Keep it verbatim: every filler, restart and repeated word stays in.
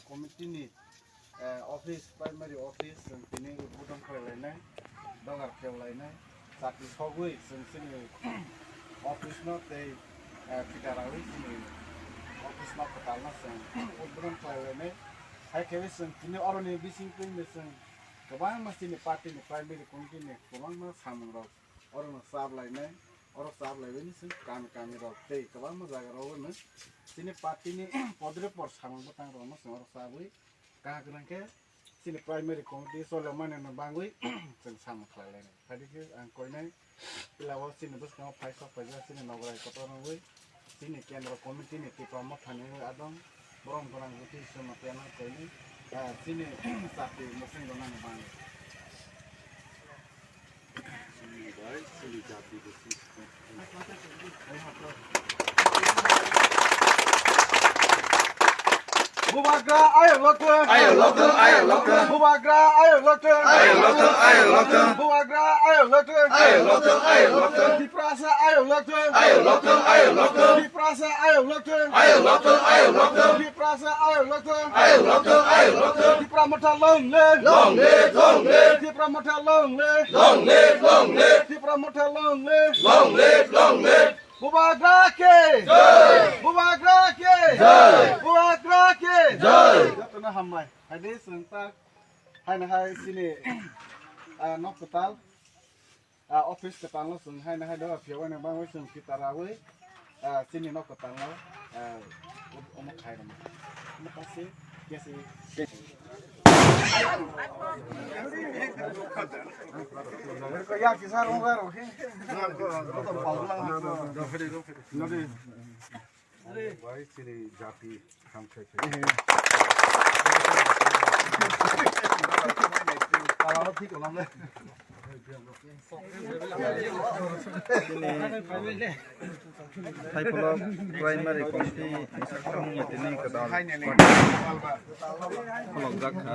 Committee ni, eh, office, primary office, chwng tini udbodon khlai lainai, dogar khel lainai, chati sogwi chwng chini office no tei, eh, phita rawi chini office no kwtal no chwng udbodon khlai lainai. Hai khe chwng tini oroni bising twi chwng kwbangma chini party ni, primary committee ni kwbangma samung rok oro no chap lainai, oro chap laibai ni chwng kami kami rok tei kwbangma jaga rok no chini party ni podre por samung bwtang rok no chwng oro chabwi kaham kwrwng khe chini primary committee chole mani no bangwi chwng samung khlai lainai. Phai di khe ang koinai pila o chini bwskango phai sok phaijak chini nograi kotor wngwi chini kendro committee ni Tipra Motha ni wngwi adong borom gwnang buti chwngno kena koinai, ah, chini chati mwswng rwnani bangwi. Bubagra ayok lokthwng. Ayok lokthwng, ayok lokthwng. Bubagra ayok lokthwng. Ayok lokthwng, ayok lokthwng. Bubagra ayok lokthwng. Ayok lokthwng, ayok lokthwng. Tiprasa ayok lokthwng. Ayok lokthwng, ayok lokthwng. Tiprasa ayok lokthwng. Ayok lokthwng, ayok lokthwng. Tiprasa ayok lokthwng. Ayok lokthwng, ayok lokthwng. Tipra Motha long live. Long live, long live. Tipra Motha long live. Long live, long live. Tipra Motha long live. Long live, long live. Bubagra ki jai! Bubagra ki jai! Bubagra ki jai! Jotono hambai. Hai di chwng ta, haino hai chini, ah, nok kwtal, ah, office kwtal no chwng haino hai doga phiyogwi bangwi chwng phita rawi, ah, chini nok kwtal no, ah, omo khai rwma. Omo kasi, kesi. Bai chini jati hamkhe khe. Chini Thaipolo Primary Committee ni sakhamung ni tini kwtal khulokjak kha.